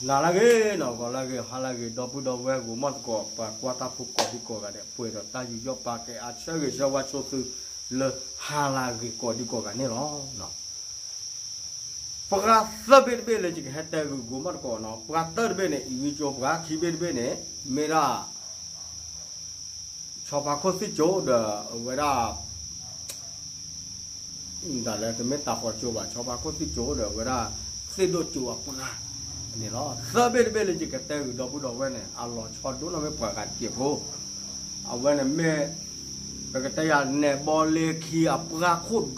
နၤလၢအဂ့ၤနီၤ, ဂီၤလၢအဂ့ၤ, ဟါလၢအဂ့ၤ, ဒီပုၢ်ဒီဝဲၢ်ဂီၤမီၢ်သကိး ပှၤကွၢ်တၢ်ဖိကိးဒံကိးဂၤဒဲး ပှဲၤဒီးတၢ်ယူးယီၣ်ပာ်ကဲအဆၢဂ့ၤဆၢဝါဆိသု လၢဟါလၢအဂ့ၤကိးဒံကိးဂၤန့ၣ်လီၤ. ပှၤသၢဘ့ၣ်တဘ့ၣ်လၢယကဟဲတဲဂ့ၤဂီၤမီၢ်သကိးနီၤ, ပှၤသၢတဘ့ၣ်န့ၣ် အံၤဝံကၠိပှၤ, ခံဘ့ၣ်တဘ့ၣ်န့ၣ် မ့ၢ်ဒၣ် ဆီဖါခိၣ်သ့ၣ်ကၠိဒီးအဝဲဒၣ် တၢ်လၢတမ့ၢ်တၢ်ဃီကၠိဘၣ်, ဆီဖါခိၣ်သ့ၣ်ကၠိဒီးအဝဲဒၣ် သ့ၣ်ဒိၣ်ကၠိအပှၤန့ၣ်လီၤ. သၢဘ့ၣ်တဘ့ၣ်လၢယကတဲဂ့ၤဒီပုၢ်ဒီဝဲၢ်န့ၣ် အလီၤဆီဒိၣ်နီၢ်မ့ၢ်ပှၤဂၤတက့ၢ်ဖိ, အဝဲန့ၣ်မ့ၢ် ပကတဲယၤ နဲၣ်ဘီလ့ခံအပှၤခိၣ်ဒီး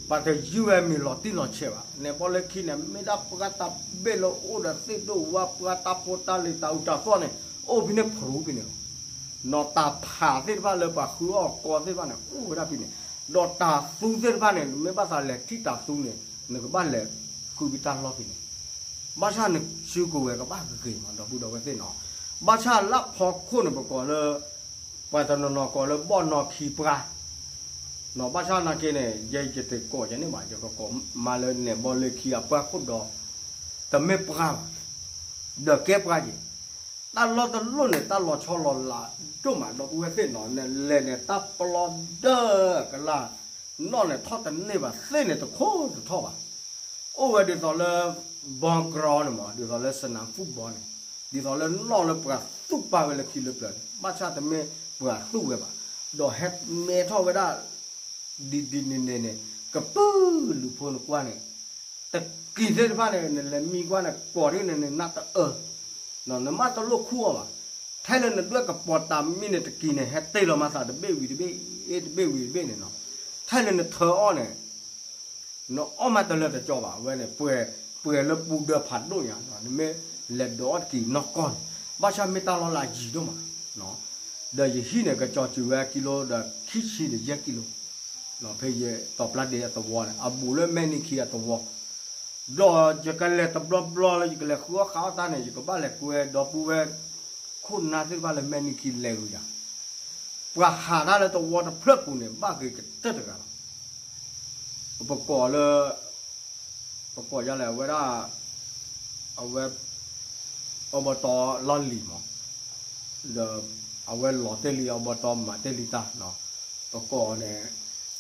ပှၤတယုၢ်ဝဲမ့ၤလီၤတံၢ်လီၤဆဲးဘၣ်. နဲၣ်ဘီလ့ခံန့ၣ် မ့ၢ်ဒၣ်ပှၤတၢ်ဘ့ၣ်လၢအိၣ်ဒီးသ့ၣ်ဒိၣ်ဝါ ပှၤတၢ်ဖိတၢ်လံၤတၢ်အုးတၢ်သီၣ်န့ၣ် အိၣ်ဖဲန့ၣ်ဖရူဖဲန့ၣ်လီၤ. နီၢ်တၢ်ဖးသ့ၣ်တဖၣ်လၢပှၤဃုအီၣ်ကီသ့ၣ်တဖၣ်န့ၣ် အိၣ်ဝဲဒၣ်ဖဲန့ၣ်, ဒီးတၢ်သူသ့ၣ်တဖၣ်န့ၣ် နမ့ၢ်ဘၣ်သးလဲၤထံၣ်တၢ်သူန့ၣ် နကဘၣ်လဲၤဃုဖဲတၢ်လီၢ်ဖဲန့ၣ် ဘၣ်ဆၣ်နစုကဝဲၤကဘၣ်ဂ့ၤမး ဒီပုၢ်ဒီဝဲၢ်သ့ၣ်နီၤ, ဘၣ်ဆၣ်လၢဖီခိၣ်န့ၣ် ပကိးလၢ ပှၤတနီၤနီၤကိးလၢဘီၣ်နီၢ်ခံပှၤ နီၤ, ဘၣ်ဆၣ်နာ်က့န့ၣ် ယဲယတကိးယဲန့ၣ်ဘၣ်, ယကကိးမးလၢနဲၣ်ဘီလ့ခံအပှၤခိၣ်ဒီး တမ့ၢ်ပှၤဘၣ်, ဒီးကဲပှၤက့ၤ, တၢ်လီၢ်တလီၢ်န့ၣ် တၢ်လီၤဆီလီၤလးဒိၣ်မး ဒီပုၢ်ဝဲၢ်သ့ၣ်နီၤ, နလဲၤန့ၣ် တၢ်ပျီဒၢကလၢ်, နီၣ်န့ၣ်ထီၣ်တန့ၢ်ဘၣ်, သ့ၣ်န့ၣ်တခိၣ်တထီၣ်ဘၣ်, အိၣ်ဝဲဒ်သိးလၢ ဘီကရီန့ၣ်မး ဒ်သိးလၢစနၣ်ဖူၣ်ဘီန့ၣ်, ဒ်သိးလၢနီၣ်လၢပှၤသူၣ်ပာ်ဝဲလၢခံလၢပျၢၤန့ၣ် ဘၣ်ဆၣ်တမ့ၢ်ပှၤသူၣ်ဝဲဘၣ်, ဒီးဟဲမဲထီၣ်ဝဲဒၣ် ဒ်ဒ်န့ၣ်န့ၣ်န့ၣ် ကပုာ်လုးဖိနကွၢ်န့ၣ် တကံၢ်သ့ၣ်တဖၣ်န့ၣ် နလဲၤမံကွၢ်န့ၣ် ကိးဒ်န့ၣ်န့ၣ် နၢ်တအၢ, နမ့ၢ်တလိၣ်ခူၣ်အီၤဘၣ်, ထဲလၢနဒွဲၣ်ကပီၤတၢ်မံန့ၣ် တကံၢ်န့ၣ် ဟဲတ့ၢ်လီၤမၤသးတဘ့ၣ်ဝံၤတဘ့ၣ် တဘ့ၣ်ဝံၤတဘ့ၣ်န့ၣ်နီၤ, ထဲလၢနထၢအီၣ်န့ၣ် နအီၣ်မးတလၢတကၠီဘၣ်, အဝဲန့ၣ် ပှဲၤလၢပူၤဒၢဖးဒိၣ်ညါ, နမ့ၢ်လဲၤဒိးအီၣ်တကံၢ်နီၢ်ကီၢ်န့ၣ်, ဘၣ်ဆၣ်မ့ၢ်တၢ်လီၤလးယံၤဒိၣ်မး, ဒီးယဟံၣ်န့ၣ် ကကၠီစုၤဝဲကံလိဒီးခံဆံဒီးယဲၢ်ကံလိ, ဖဲယတီၤပျၢ်ဒ့အသဝီန့ၣ် အဘူးလၢမဲၣ်နံၤခံအသဝီ, ဒီးယကလဲၤတဘျီဘျီလၢယကလဲၤဃုအီၣ်ဃုအီၣ်တၢ်န့ၣ် ယကဘၣ်လဲၤကွဲဒီပုၢ်ဝဲၢ် ခိၣ်နၢ်သ့ၣ်တဖၣ်လၢမဲၣ်နံၤခံလဲၤဂုၤယၤ, ပှၤဟးတၢ်လၢသဝီတဖျၢၣ်ပူၤန့ၣ် ဘၣ်ဂ့ၤကတၢၢ်တဂၤလီၤ. ပကိးလၢ ပကိးယၤလဲၣ် အဝဲဒၣ် အဝဲ အဘတီလီၢ်လံၤမး, ဒီးအဝဲလီၤတ့ၢ်လံ အဘတီမၤတ့ၢ်လံတၢ်နီၤ, ပကိးန့ၣ်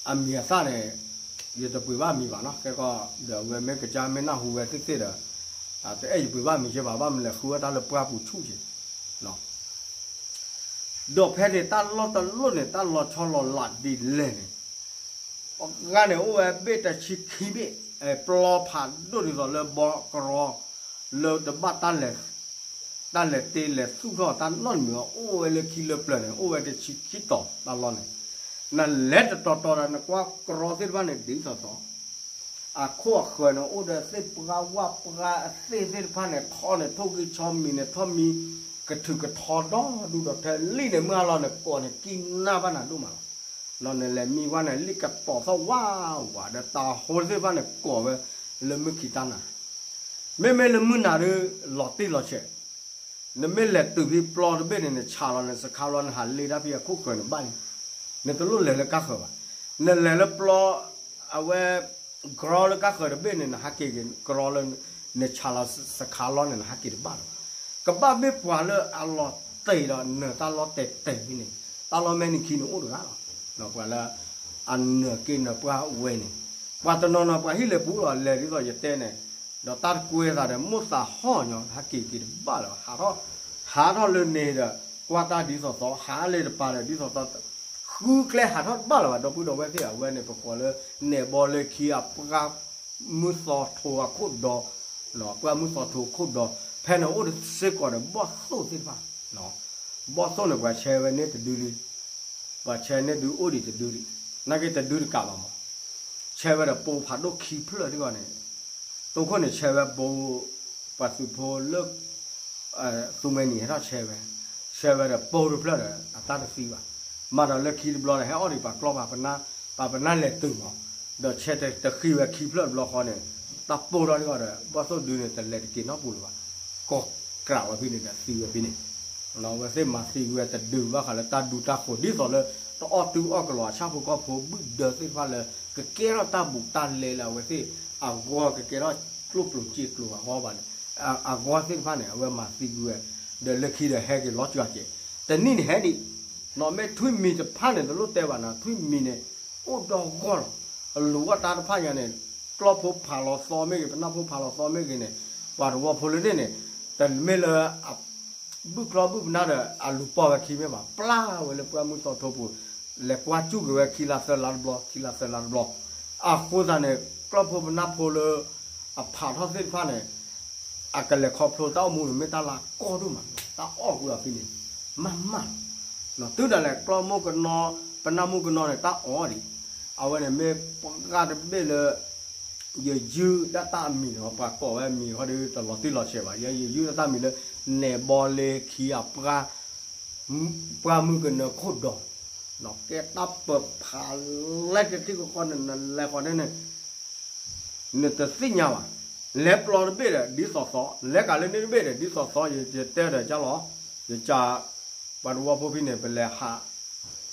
အမံၤအသၣ်န့ၣ် ယတပှ့ၤဘၣ်မံၤဘၣ်နီၤ, ခဲကီး ဒီးအဝဲမ့ၢ်ကစၢ်မ့ၢ်နၢ်ဟူဝဲသ့ၣ်သ့ၣ်ဒီး တအဲၣ်ယပှ့ၤဘၣ်မံၤက့ဘၣ်, ဘၣ်မနုၤလဲၣ် ဃုဝဲတၢ်လၢပှၢ်ပူၤဆူၣ်က့ၤ ဒီးဖဲန့ၣ် တၢ်လီၢ်တလီၢ်န့ၣ် တၢ်လီၤဆီလီၤလးဒ်လဲၣ်န့ၣ်, ပှၤဂၤန့ၣ် အိၣ်ဝဲဘ့ၣ်တဆံခံဘ့ၣ်, ပျီဖးဒိၣ်ဒ်သိးလၢဘီကရီ လၢတဘၣ် တၢ်လဲၤတ့လဲၤသူၣ်ထီၣ်တၢ်နီတမံၤဘၣ် အိၣ်ဝဲလၢခံလၢပျၢၤန့ၣ် အိၣ်ဝဲတဆံခံတီၤတၢ်လီၢ်န့ၣ်, နလဲၤတတီၤတီၤဒီး နကွၢ်ကရီသ့ၣ်တဖၣ်န့ၣ် ဒ်သိးသိး အခိၣ်အဃၢၤန့ၣ် အိၣ်ဒီးသ့ၣ်ပှၢ်ဝၣ်ပှၢ်အသ့ၣ်သ့ၣ်တဖၣ်န့ၣ် ထီၣ်န့ၣ် ထိၣ်ဂံၢ်ဆီမံၤန့ၣ် ထီၣ်မံၤ ကထုးကထီဒီဒူၣ်ဒီးထဲလံန့ၣ် မုၢ်အလီၢ်န့ၣ် ကိးန့ၣ် ကံၢ်နၢ်ဘၣ်နၤဒိၣ်မးလီၤ. နလဲၤမံဝဲန့ၣ် လံၣ်ကတီၤထီၣ်ဝးဝးဒီး တၢ်ဟိသ့ၣ်တဖၣ်န့ၣ် ကိးဝဲလၢမုၢ်ခံတၢ်နၤ, မ့မ့ၢ်လၢမုၢ်နၤဒီး လီၤတံၢ်လီၤဆဲး နမ့ၢ်လဲၤတုၤဖဲပျီတဘ့ၣ်န့ၣ် နဆးလီၤနစခါလီၤ နဟးလ့တၢ်ဖဲအခိၣ်ဃၢၤန့ၣ်ဘၣ်လံ, နတလိၣ်လဲၤလၢကါဃၢၤဘၣ်, နလဲၤလၢပျီ အဝဲ ကရီလၢကါဃၢၤတဘ့ၣ်န့ၣ် နဟးက့ၤက့ၤကရီလၢ နဆးလီၤစခါလီၤန့ၣ် နဟးက့ၤတဘၣ်လီၤ. ကဘၣ်မ့ၢ်ပှၤလၢအလီၤတဲာ်ဒီးနၢၤတၢ်လီၢ်တဲာ်တဲာ်ဖဲန့ၣ်, တၢ်လီၢ်မဲာ်နံၤခံန့ၣ်အိၣ်တဂၤလီၤ. ပှၤလၢ အနၢၤက့ၤနၢၤပှၢ်ဝဲန့ၣ်, ပှၤတနီၤနီၤပှၤဟံၣ်လဲၤပူၤလီၤ လဲၤဒ်သိးယတဲန့ၣ်, ဒီးတၢ်တကွဲသးဒီး မိၣ်သးဟီၣ်ညီ ဟးက့ၤက့ၤတဘၣ်လၢၤဘၣ်, ဟးထီၣ် ဟးထီၣ်လၢန့ၣ်ဒီး ကွၢ်တၢ်ဒ်သိးသိး ဟးလၢတပၤဒီးဒ်သိးသိး ဃုကျဲဟးထီၣ်တဘၣ်လၢၤဘၣ် ဒီပုၢ်ဒီဝဲၢ်သ့ၣ်ဧၢ, အဝဲန့ၣ် ပကိးလၢ နဲၣ်ဘီလၢခံအပှၤမုၢ်သီထိအခိၣ်ဒီ, ပှၤမုၢ်သီထိခိၣ်ဒီ, ဖဲန့ၣ်အိၣ်စ့ၢ်ကီးဒီးဘီၣ်သိၣ်သ့ၣ်တဖၣ် ဘီၣ်သိၣ်န့ၣ် ပှၤဆဲးဝဲန့ၢ်တဒုလံ, ပှၤဆဲးန့ၢ်ဒုအိၣ်ဒံးတဒုဒံး, နာ်က့တဒုတကးဘၣ်မး, ဆဲးဝဲဒီးပိဖးဒိၣ်ခံဖျၢၣ်ဒ်ဂီၢ်န့ၣ်, တိခိၣ်န့ၣ်ဆဲးဝဲပိ, ပှၤသုးဖိလၢ သူမဲနံၤဟဲထီၣ်ဆဲးဝဲ, ဆဲးဝဲဒီးပိတဖျၢၣ်ဒီး အတၢ်တသံဘၣ်, မၤဒီးလၢခံတဘျီန့ၣ် ဟဲအီၣ်ဒံးပှၤကျီပၤ, ပပနၢ်လဲၤတုၤမး, ဒီးဆဲးတဃံဝဲခံဖျၢၣ်တဘျီဃီန့ၣ်, တၢ်ပိၢ်ထီၣ်ဒ်ဂီၢ်ဒီး ဘီၣ်သိၣ်ဒုန့ၣ် တလဲၤတက့ၤနီတပူၤလၢၤဘၣ်, ကိးကြးဝဲဖဲန့ၣ်ဒီးသံဝဲဖဲန့ၣ် အဝဲသ့ၣ်မၤသံဝဲတဒုဘၣ်ဃးလၢတၢ်ဒူတၢ်ဃိး ဒ်သိးလၢ တအီၣ်တုအီၣ်ကလီၤအဆၣ်ဖိကီၢ်ဖိဘုၣ်ဒၢသ့ၣ်တဖၣ်လၢ ကကဲထီၣ်တၢ်ဘူးတၢ်လဲလၢအဝဲသ့ၣ်အဂီၢ် ကကဲထီၣ်ကျိၣ်ကျိၤစ့ကျိၤအဂီၢ်ဘၣ်န့ၣ်, အဂီၢ်သ့ၣ်တဖၣ်န့ၣ် အဝဲမၤသံကွံာ်ဝဲ, ဒီးလၢခံဒီးဟဲက့ၤလီၤစှၤကဲး, တနံၣ်န့ၣ်ဟဲဒံး, နီၢ်မ့ၢ်ထွံၣ်မံၤတဖၣ်န့ၣ် တလိၣ်တဲဘၣ်နီၤ, ထွံၣ်မံၤန့ၣ် အိၣ်ဒီးဂီၢ်လီၤ, အလူၤအီၣ်တၢ်တဖၣ်ညါန့ၣ်, ကျီၢ်ဖိဖးလီၤသီမ့ၢ်ဂ့ၤ, ပနၢ်ဖိဖးလီၤသီမ့ၢ်ဂ့ၤန့ၣ်, ပှၤတဝီဖိလၢန့ၣ်န့ၣ်, တမ့ၢ်လၢ ဘုၣ်ကျီၢ်ဘုၣ်ပနၢ်ဒီး အလူၤပီၢ်ဝဲခံမ့ၢ်ဘၣ်, ပျၢ်ဝဲလၢပှၢ်မုၢ်သီထိပူၤ, လဲၤကွၢ်စူၣ်က့ၤဝဲခံလါသၢလါတဘျီ, ခံလါသၢလါတဘျီ, အဃိသတးန့ၣ် ကျီၢ်ဖိပနၢ်ဖိလၢ အဖးထီၣ်သ့ၣ်တဖၣ်န့ၣ် အကလဲၤခီဖျိတၢ်အိၣ်မူန့ၣ် မ့ၢ်တၢ်လၢကီၢ်ဒိၣ်မး, တၢ်အီၣ်ကွံာ်အီၤဖဲန့ၣ် မးမးလီၤ, တုၤဒၣ်လဲာ်ကျီၢ်မိၢ်ကနီ ပနၢ်မိၢ်ကနီန့ၣ် တၢ်အီၣ်ဒံး, အဝဲန့ၣ်မ့ၢ်ပှၤတဘ့ၣ်လၢ ယယုၢ်ဒၣ်တၢ်အမံၤနီၤ, ပှၤကိးဝဲအမံၤဃီဒီး တလီၤတံၢ်လီၤဆဲးဘၣ်, ယယုၢ်ဒၣ်တၢ်မံၤလၢ နဲၣ်ဘီလ့ခံအပှၢ် ပှၢ်မုၢ်ကနၢခိၣ်ဒီး, ကဲတၢ်ပၢၤဖးလဲၢ်တထံၣ်ဃီဃီန့ၣ် နလဲၤဃီန့ၣ်န့ၣ် နတသ့ၣ်ညါဘၣ်, လဲၤပျီတဘ့ၣ်ဒီး ဒ်သိးသိး, လဲၤကးလၢန့ၣ်တဘ့ၣ်ဒီး ဒ်သိးသိး, ယတဲဒီးကၢ်လီၤ, ယကး ပှၤတဝီဖိဖဲန့ၣ် ပလဲၤဟး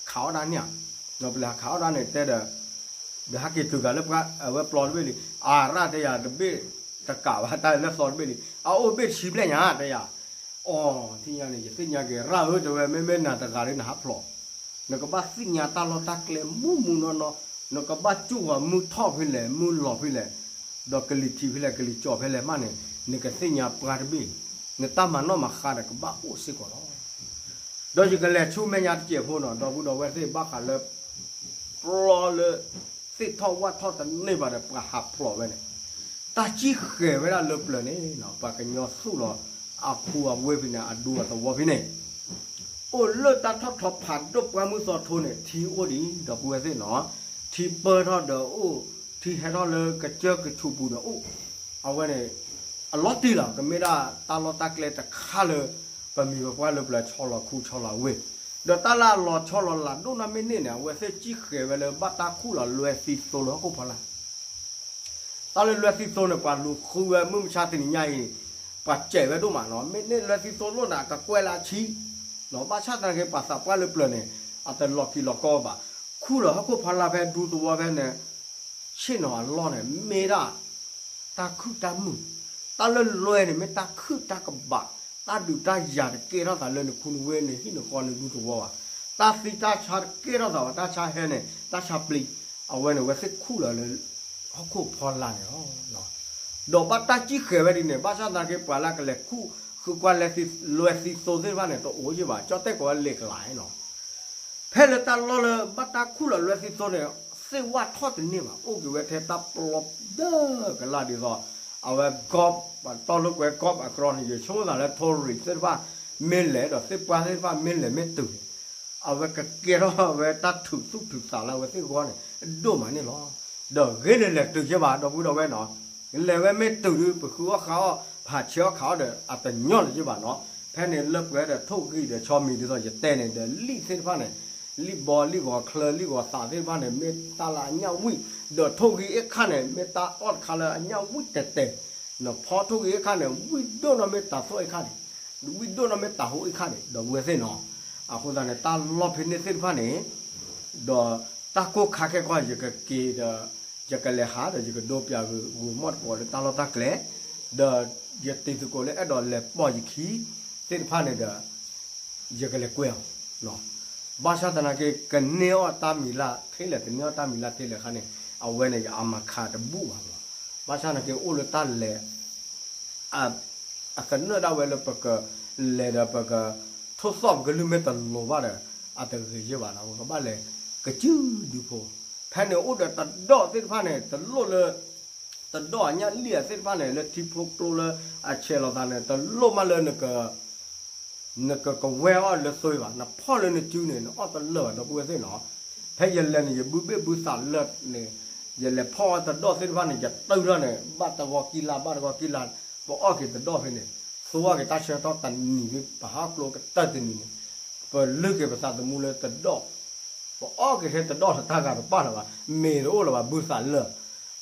ခးအီၣ်ဒၣ်န့ၣ်ဧါ, ပလဲၤဟးခးအီၣ်ဒၣ်န့ၣ်တဲဒီး ဒီးဟဲက့ၤတုၤကးလၢပှၤအဝဲပျီတဘ့ၣ်လံ, အရၣ်တဲယၤတဘ့ၣ်တကးဘၣ် တၢ်လၢသီတဘ့ၣ်လံ, အအိၣ်ဘ့ၣ်တဆံဘျဲၣ်ညါတဲယၤ, အီၤ ထံၣ်ညါန့ၣ် ယသ့ၣ်ညါက့ၤ ရၣ်ဧၢ တဲဝဲ မ့မ့ၢ်နၤတဂၤလၢနဟးဖျိး နကဘၣ်သ့ၣ်ညါတၢ်လီၢ်တၢ်ကျဲမုၢ်မုၢ်နီၢ်နီၢ်, နကဘၣ်စူၢ်ဂီၤမုၢ်ထီၣ်ဖဲလဲၣ် မုၢ်လီၤဖဲလဲၣ်, ဒီးကလံၤထံးဖဲလဲၣ် ကလံၤကၠီၤဖဲလဲၣ်မးန့ၣ် နကသ့ၣ်ညါပှၤတဘ့ၣ်, နတၢ်မၤနီၣ်မၤဃါဒီးကဘၣ်အိၣ်စ့ၢ်ကီးလီၤ. ဒီးယကလဲၤဆူမဲာ်ညါတစဲးဖိနီၤ, ဒီပုၢ်ဒီဝဲၢ်သ့ၣ် ဘၣ်ဃးလၢ ပျီလၢ သ့ၣ်ထီၣ်ဝၣ်ထီၣ်တန့ၢ်ဘၣ်ဒီး ပှၤဟးဖျိးဝဲန့ၣ်, တၢ်စံၣ်ဃဲၤဝဲဒၣ်လၢပျၢၤန့ၣ် ပှၤကညီသူၣ်လီၤအခူအဝ့ၢ်ဖဲန့ၣ် အဒူအသဝီဖဲန့ၣ် အိၣ်လၢတၢ်ထီၣ်ထီဖးဒိၣ်ပှၢ်မုၢ်သီထိန့ၣ် ထံအိၣ်ဒံး ဒီပုၢ်ဝဲၢ်သ့ၣ်နီၤ, ထံပၢထီၣ်ဒီးအိၣ်, ထံဟဲထီၣ်လၢကစၢၢ်ကဆူးပူၤဒီးအိၣ်, အဝဲန့ၣ် အလီၤတံၢ်လီၤ ကမ့ၢ်ဒၣ်တၢ်လီၢ်တၢ်ကျဲတခါလၢ ပမိၢ်ပပၢ်လၢပျၢၤဆီလီၤခူဆီလီၤဝ့ၢ်, ဒီးတၢ်လၢအလီၤဆီလီၤလးဒိၣ်နီၢ်မ့ၢ်န့ၢ်န့ၣ် အဝဲသ့ၣ်စံၣ်ဃဲၤဝဲလၢဘၣ်တၢ်ခူၣ်လီၤလွဲသံသိလၢဟီၣ်ခိၣ်ဖီလာ် တၢ်လၢလွဲသံသိန့ၣ် ပှၤလူၤဃုဝဲမုၢ်မဆါတနံၤညါအံၤ, ပှၤစဲးဝဲဒိၣ်မးနီၤ, မ့ၢ်န့ၢ်လွဲသံသိလိၣ်န့ၣ် အကကွဲၢ်လၢအဆံ, ဘၣ်ဆၣ်သနာ်က့ ပှၤသးပှၢ်လၢပျၢၤန့ၣ် အတလီၤကံၤလီၤကီဘၣ်, ခူၣ်လီၤဟီၣ်ခိၣ်ဖီလာ်ဖဲဒူသဝီဖဲန့ၣ်, ဆ့ၣ်နီၤအလီၢ်န့ၣ် မ့ၢ်ဒၣ် တၢ်ခုၣ်တၢ်မုာ်, တၢ်လၢလွဲန့ၣ် မ့ၢ်တၢ်ခုၣ်တၢ်ကဘး, တၢ်ဒုးတၢ်ယၤတကဲထီၣ်သးလၢနခူနဝ့ၢ်နဟံၣ်နဃီနဒူသဝီဘၣ်, တၢ်သံတၢ်ဆါတကဲထီၣ်သးဘၣ်, တၢ်ဆါဟဲန့ၣ် တၢ်ဆါပျံၤ, အဝဲန့ၣ်ဝဲသ့ၣ်ခူၣ်လီၤလၢ ဟီၣ်ခိၣ်ဖီလာ်န့ၣ်လီၤ. ဒီးဘၣ်တၢ်စံၣ်ဃဲၤဝဲဒ်န့ၣ် ဘၣ်ဆၣ်သနာ်က့ ပှၤလၢကလဲၤခူၣ်ဃုကွၢ်လွဲသံသိသ့ၣ်တဖၣ်န့ၣ် တအိၣ်ယ့ၢ်ဘၣ်, ကၠီၣ်တဲၣ်ကိးဝဲလ့းကလးနီၤ ဖဲလၢတၢ်လီၢ်လၢဘၣ်တၢ်ခူၣ်လီၤလွဲသံသိန့ၣ် သ့ၣ်ဝၣ်ထီၣ်တန့ၢ်ဘၣ်, အိၣ်က့ၤဝဲထဲတၢ်ပျီဒၢကလၢ်ဒ်သိး အဝဲ golf တီၢ်လိာ်ကွဲ golf အကြီန့ၣ် ယဆိကမိၣ်သးလၢ tourist သ့ၣ်တဖၣ် မ့ၢ်လဲၤဒီးသ့ၣ်ပှၢ်သ့ၣ်တဖၣ်မ့ၢ်လဲၤမ့ၢ်တုၤန့ၣ် အဝဲကကဲထီၣ်ဝဲတၢ်ထုးသူၣ်ထုးသးလၢအဝဲသ့ၣ်ဂီၢ်န့ၣ် အဒိၣ်မးန့ၣ်လီၤ. ဒီးဂ့ၤန့ၣ်လဲၤတုၤယ့ၢ်ဘၣ် ဒီပုၢ်ဒီဝဲၢ်နီၤ, လဲၤဝဲမ့ၢ်တုၤဒုး ပဃုအီၣ်ဃုအီၣ် ပဟးဆဲးအီၣ်ခးအီၣ်ဒီး အတညီလၢၤယ့ၢ်ဘၣ်နီၤ, ဖဲန့ၣ်လၢပှဲၤဒီးထိၣ်ဂံၢ်ဒီးဆီမံၤဒ်သိးယတဲန့ၣ် ဒီးလံၣ်သ့ၣ်တဖၣ်န့ၣ် လံၣ်ဘီလံၣ်ဂီၤချၢလံၣ်ဂီၤသးသ့ၣ်တဖၣ်န့ၣ် မ့ၢ်တၢ်လၢအညၣ်ဝံၣ်, ဒီးထိၣ်ဂံၢ်အ့ၣ်ခါန့ၣ် မ့ၢ်တၢ်အီၣ်တခါလၢအညၣ်ဝံၣ်တဲာ်တဲာ်, ဖီထိၣ်ဂံၢ်အ့ၣ်ခါန့ၣ် ဝံၣ်ဒိၣ်နီၢ်မ့ၢ်တၤသိၣ်အ့ၣ်ခါန့ၣ်, ဝံၣ်ဒိၣ်နီၢ်မ့ၢ်တၤဟိအ့ၣ်ခါန့ၣ် ဒီပုၢ်ဝဲၢ်သ့ၣ်နီၤ, အဃိသတးန့ၣ် တၢ်လီၢ်ဖဲန့ၣ်သ့ၣ်တဖၣ်န့ၣ် ဒီးတၢ်ကိၢ်ခါခဲကီၢ် ယကက့ၤဒီး ယကလဲၤဟးဒီးယကဒိပၠးဂ့ၤဂ့ၤမီၢ်တကိးလၢတၢ်လီၢ်တၢ်ကျဲ, ဒီးယတံၤသကိးလၢအဲၣ်ဒိးလဲၤပိာ်ယခံသ့ၣ်တဖၣ်န့ၣ်ဒီး ယကလဲၤကွဲအီၤ, ဘၣ်ဆၣ်သနာ်က့ ကန့ၢ်အီၣ်တၢ်မံၤလၢ်ထဲလဲၣ် တန့ၢ်အီၣ်တၢ်မံၤလၢ်ထဲလဲၣ်ခါန့ၣ် အဝဲန့ၣ်ယအမၤခးတဘူၣ်ဘၣ်မး, ဘၣ်ဆၣ်သနာ်က့အိၣ်လၢတၢ်လဲၤ အသနၢၣ်ဒၣ်ဝဲလၢပကလဲၤဒီးပကထိၣ်သီၣ်ပကလုၢ်မ့ၢ်တလိၤဘၣ်ဒီး အတဂ့ၤယ့ၢ်ဘၣ်နီၤ, ပကဘၣ်လဲၤကစုဒုဖိ, ဖဲန့ၣ်အိၣ်ဒီးတဒီၣ်သ့ၣ်တဖၣ်န့ၣ် တလိၣ်လၢ တဒီၣ်အညၣ်လံၣ်အသ့ၣ်တဖၣ်န့ၣ် လၢထံဖိကျိလၢအဆဲးလီၤသးန့ၣ် တလိၣ်မးလၢ နကကဝဲအီၤလၢသွ့ဘၣ်, နဖီၣ်လၢနစုန့ၣ် နအီၣ်တလၢာ်ဘၣ် ဒီပုၢ်ဝဲၢ်သ့ၣ်နီၤ, ဖဲယလဲၤန့ၣ် ယဘုဘ့ၣ်ဘုသးလၢာ်န့ၣ် ယလဲၤဖီၣ်အီၤတဒီၣ်သ့ၣ်တဖၣ်န့ၣ် ယတုၤထီၣ်န့ၣ် ဘၣ်တဂီၤကံလါ ဘၣ်တဂီၤကံလါ, ပအီၣ်က့ၤတဒီၣ်ဖဲန့ၣ် သူအီၣ်က့ၤတၢ်ဆၢကတီၢ်တနံၤဖဲ ပဟးကျိကတၢၢ်တနံၤန့ၣ် ပလုၢ်က့ၤပသးသမူလၢတဒီၣ် ပအီၣ်က့ၤထဲတဒီၣ်လၢတၢ်ဂၤတပၣ်လၢၤဘၣ်, မ့ၢ်တအိၣ်လၢၤဘၣ် ဘုသးလၢာ်,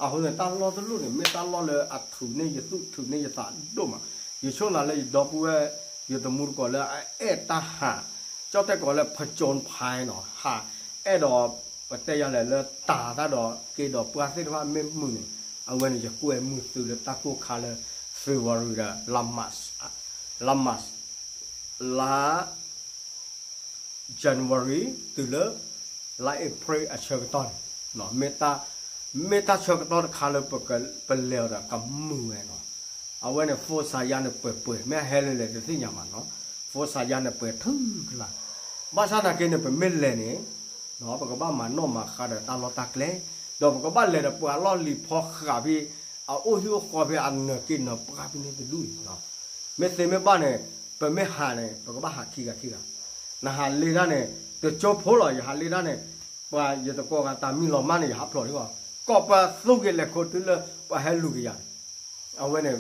အဃိန့ၣ် တၢ်လီၢ်တလိၣ်န့ၣ် မ့ၢ်တၢ်လီၢ်လၢအထုးန့ၢ်ယသူၣ်ထုးန့ၢ်ယသးဒိၣ်မး, ယဆိကမိၣ်လၢယဒီပုၢ်ဝဲၢ် ယတမူတကိးလၢအအဲၣ်တၢ်ဟး, ကၠီၣ်တဲၣ်ကိးလၢ ผจญภัย နီၤ, ဟးအဲၣ်ဒိး ပတဲယၤလဲၣ်လၢတၤတၢ်ဒီးက့ၤဒီးပှၤသ့ၣ်တဖၣ်မ့ၢ်မုာ်န့ၣ်, အဝဲန့ၣ်ယကွဲမုာ်သုလၢတၢ်ကိၢ်ခါလၢ February ဒီး လါ March လါ March လါ January တုၤလၢ လါ April အဆၢကတီၢ်န့ၣ် မ့ၢ်တၢ်ဆၢကတီၢ်တခါလၢပလဲၤအီၤဒီးကမုာ်ဝဲနီၤ. အဝဲန့ၣ် ဖိစးယါန့ၣ်ပှဲၤပှဲၤ မ့ၢ်အဟဲလၢလဲၤတသ့ၣ်ညါဘၣ်နီၤ. ဖိစးယါန့ၣ်ပှဲၤထုကလါ, ဘၣ်ဆၣ်သနာ်က့န့ၣ် ပမ့ၢ်လဲၤန့ၣ် ပကဘၣ်မၤနီၣ်မၤဃါဒီးတၢ်လီၢ်တၢ်ကျဲ, ဒီးပကဘၣ်လဲၤဒီးပှၤလီၢ်လံၤဖီဃးဖဲ အအိၣ်ဟံၣ်အိၣ်ဃီဖဲအနၢၤက့နၢၤပှၢ်ဖဲန့ၣ်တဒူၣ်အံၤ, မ့ၢ်သ့မ့ၢ်ဘၣ်န့ၣ် ပမ့ၢ်ဟးန့ၣ် ပကဘၣ်ဟးခံဂၤခံဂၤ, နဟးလ့တၢ်န့ၣ် တကၠိဖိလီၤ ယဟးလ့တၢ်န့ၣ် ပှၤယတကိးဂၤတၢ်မံလီၤမၢ်န့ၣ် ယဟးဖျိးဒံးအီၤ, ကိးပှၤသူက့ၤလဲၤခိးတုၤလၢပှၤဟဲလူၤက့ၤယၤန့ၣ် အဝဲန့ၣ်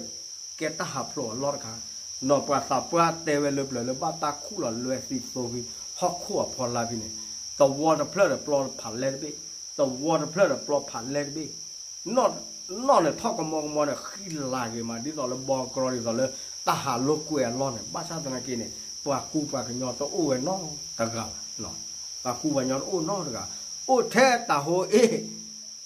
ကဲတၢ်ဟးဖျိးအလီၢ်တခါ, ဒီးပှၤသးပှၢ်တဲဝဲလၢပျၢၤလၢဘၣ်တၢ်ခူၣ်လီၤလွဲသံသိဖဲ ဟီၣ်ခိၣ်အဖီလာ်ဖဲန့ၣ်, သဝီတဖျၢၣ်ဒီးပျီဖးလဲတဘ့ၣ်, သဝီတဖျၢၣ်ဒီးပျီဖးလဲတဘ့ၣ်, နီၣ်န့ၣ်ထီၣ်ကမီကမီဒီး ဃံလၤဂ့ၤမး ဒ်သိးလၢဘီကရီ ဒ်သိးလၢတၢ်ဟးလိာ်ကွဲအလီၢ်န့ၣ်, ဘၣ်ဆၣ်သနာ်က့န့ၣ် ပှၤကူပှၤကညီတအိၣ်ဝဲနီတဂၤဘၣ်, ပှၤကူပှၤကညီတအိၣ်နီတဂၤ, အိၣ်ထဲတၢ်ဟိအ့ၣ်,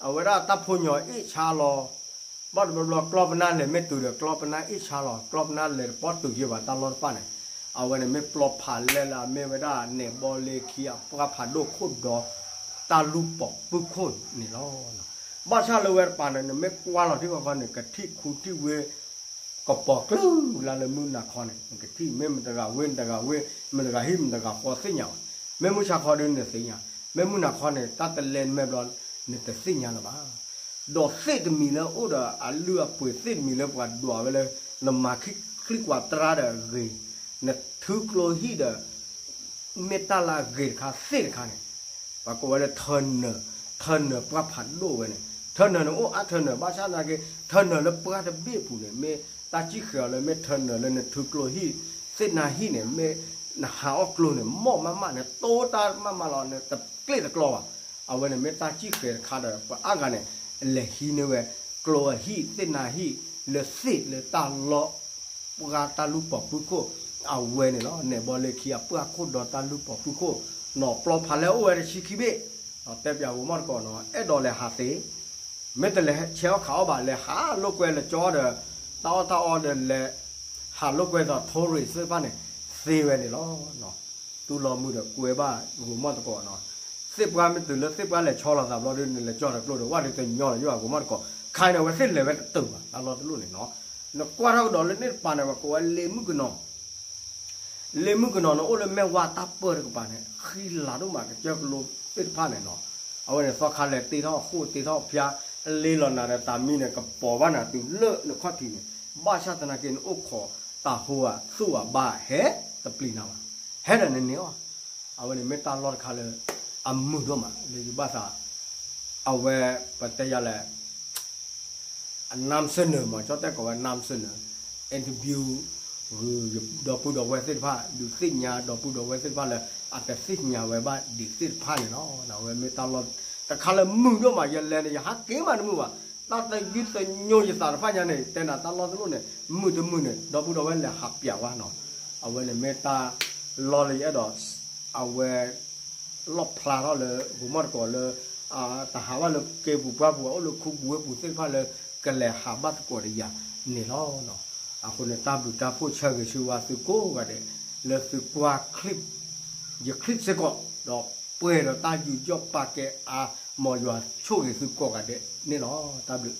အဝဲဒၣ်တၢ်ဖိညီအ့ၣ်ဆါလီၤ ဘၣ်တဘျီဘျီကျီပနၢ်လဲၤမ့ၢ်တုၤဒီး ကျီပနၢ်အ့ၣ်ဆါလီၤ, ကျီပနၢ်လဲၤတပီၢ်တုၤယဲၢ်ဘၣ်တၢ်လီၢ်တဖၣ်န့ၣ်, အဝဲန့ၣ်မ့ၢ်ပျီဖးလဲလၢအမ့ၢ်ဝဲဒၣ် နဲၣ်ဘီလ့ခံအပှၢ်ဖးဒိၣ်ခိၣ်ဒီ တၢ်လူၢ်ပိာ်ပူၤခိၣ်န့ၣ်လီၤ. ဘၣ်ဆၣ်လၢဝဲတပၤန့ၣ် နမ့ၢ်ကွၢ်လီၤထံကီၢ်ခီန့ၣ် ကထံၣ်ခူထံၣ်ဝ့ ကပီၤကျူလၢလၢမုၢ်နၤခီန့ၣ် နကထံၣ် မ့ၢ်မတဂၤဝ့ မတဂၤဝ့ မတဂၤဟံၣ် မတဂၤဃီသ့ၣ်ညါဘၣ်, မ့ၢ်မုၢ်ဆါခီဒီးနသ့ၣ်ညါ, မ့ၢ်မုၢ်နၤခီန့ၣ် တၢ်တလဲမဲာ်ဘျီ နတသ့ၣ်ညါလၢၤဘၣ်. ဒီးသ့ၣ်တမံၤလၢအိၣ်ဒီးအလုၢ်အပှ့ၤ သ့ၣ်တမံၤလၢပှၤဒွးဝဲလၢ နမၤချံကွၢ်တရါဒီးအဂ့ၤ, နထုကျိဟံၣ်ဒီး မ့ၢ်တၢ်လၢအဂ့ၤတခါသ့ၣ်တခါန့ၣ်, ပှၤကိးဝဲလၢ ထၢနၢၤ, ထၢနၢၤပှၢ်ဖးဒိၣ်ဝဲန့ၣ်, ထၢနၢၤန့ၣ်အိၣ်အါထၢနၢၤ ဘၣ်ဆၣ်သနာ်က့ ထၢနၢၤလၢပှၢ်တဘ့ၣ်ပူၤန့ၣ် မ့ၢ်တၢ်စံၣ်ဃဲၤအီၤလၢ မ့ၢ်ထၢနၢၤလၢနထုကျိဟံၣ် သ့ၣ်နါဟံၣ်န့ၣ် မ့ၢ်နဟးအီၣ်ကျိန့ၣ် မီၢ်မးမးန့ၣ် တိတၢ်မးမးလီၤ နတကျ့ၣ်တကျီဘၣ်. အဝဲန့ၣ်မ့ၢ်တၢ်စံၣ်ဃဲၤတခါဒီး ပှၤအါဂၤန့ၣ် လဲၤဟံးန့ၢ်ဝဲ ကျိအဟံၣ် သ့ၣ်နါဟံၣ် လၢသ့ၣ်လၢတၢ်လီၢ် ပှၢ်တၢ်လူၢ်ပိာ်ပူၤခိၣ် အဝဲန့ၣ်လီၤ. နဲၣ်ဘီလ့ခံအပှၢ်ခိၣ်ဒီတၢ်လူၢ်ပိာ်ပူၤခိၣ်, နီၢ်ပျီဖးလဲအိၣ်ဝဲတဆံခံဘ့ၣ်, တဲပၠးဂိၤမီၢ်တကိးနီၤ အဲၣ်ဒိးလဲၤဟးသ့, မ့ၢ်တလဲၤဆဲးအီၣ်ခးအီၣ်ဘၣ် လဲၤဟးလိာ်ကွဲလၢကၠီဒီး တၢ်အီၣ်တၢ်အီဒီးလဲၤ ဟးလိာ်ကွဲဒီး tourist သ့ၣ်တဖၣ်န့ၣ် သ့ဝဲန့ၣ်လီၤ. တူၢ်လိာ်မုာ်ဒီးကွဲဘၣ်ဂိၤမီၢ်တကိးနီၤ, သ့ၣ်ပှၢ်မ့ၢ်တုၤလၢသ့ၣ်ပှၢ်လဲၤဆီလီၤသးဘျီဒီး နလဲၤကၠီဒီးကျိဒီး ဝဲဒုးတညီလီၤယိၣ်ဂိၤမီၢ်တကိး, ခဲအံၤန့ၣ် အဝဲသ့ၣ်လဲၤဝဲတတုၤဘၣ် တၢ်လီၢ်တလိၣ်န့ၣ်နီၤ, နကွၢ်ထီၣ်ကဒီးလၢန့ၣ်တပၤန့ၣ် ပှၤကိးဝဲလ့မုၣ်ကနီၤ လ့မုၣ်ကနီၤန့ၣ်အိၣ်လၢမဲၢ်ဝါတၢ်ပၢၢ်တကပၤန့ၣ် ဃံလၤဒိၣ်မး ကစၢၢ်ကလိသ့ၣ်တဖၣ်န့ၣ်နီၤ, အဝဲန့ၣ်သီခါလဲၤတ့ထီၣ်ဃိၣ်တ့ထီၣ်ဖၠါ လ့လီၤနၤဒီးတၢ်မံန့ၣ် ကပီၤဘၣ်နၤတုၤလၢနခီၣ်ထံးန့ၣ်, ဘၣ်ဆၣ်သနာ်က့န့ၣ် အိၣ်ခိးတၢ်ဟိအသူၣ်အဘါဟဲတပျံၤနၤဘၣ်, ဟဲဒီးနန့ၢ်အီၤ, အဝဲန့ၣ်မ့ၢ်တၢ်လီၢ်တခါလၢ အမုာ်ဒိၣ်မး လၢယဘၣ်သး အဝဲ ပတဲယၤလဲၣ် အ နမ်းစနၢၣ် မ့ၢ်ကၠီတဲကိးဝဲ နမ်းစနၢၣ် interview ဂုၤဒီပုၢ်ဒီဝဲၢ်သ့ၣ်တဖၣ် ဒုးသ့ၣ်ညါဒီပုၢ်ဒီဝဲၢ်သ့ၣ်တဖၣ်လၢ အတသ့ၣ်ညါဝဲဘၣ်ဒံးသ့ၣ်တဖၣ်န့ၣ်လီၤ. အဝဲမ့ၢ်တၢ်လီၢ်တခါလၢမုာ်ဒိၣ်မး ယလဲၤန့ၣ် ယဟးက့ၤမးတမုာ်ဘၣ်, တၢ်သယုၢ်သညိယသးတဖၣ်ညါန့ၣ် တဲနၤတၢ်လီၢ်တလိၣ်န့ၣ် မုာ်တမုာ်န့ၣ် ဒီပုၢ်ဒီဝဲၢ်လဲၤဟးပၠးဝဲနီၤ, အဝဲန့ၣ်မ့ၢ်တၢ်လီၢ်လၢယအဲၣ်ဒိး အဝဲ လီၣ်ဖျါထီၣ်လၢ ဂိၤမီၢ်တကိးလၢ တၢ်ဟးဘၣ်လၢက့ၤပူၤပှၢ်ပူၤ အိၣ်လၢခူပူၤဝ့ၢ်ပူၤသ့ၣ်တဖၣ်လၢ ကလဲၤဟးဘၣ်သကိးဒီးယၤန့ၣ်လီၤ. အဃိန့ၣ် တၢ်ဘျုးတၢ်ဖှိၣ်ဆၢဂ့ၤဆၢဝါသုကိးဂၤဒဲး လၢသုကွၢ် clip ယ clip စ့ၢ်ကီး ဒီးပှဲၤဒီးတၢ်ယူးယီၣ်ပာ်ကဲအါ မ်ယွၤဆိၣ်ဂ့ၤသုကိးဂၤဒဲးန့ၣ်လီၤ. တၢ်ဘျုး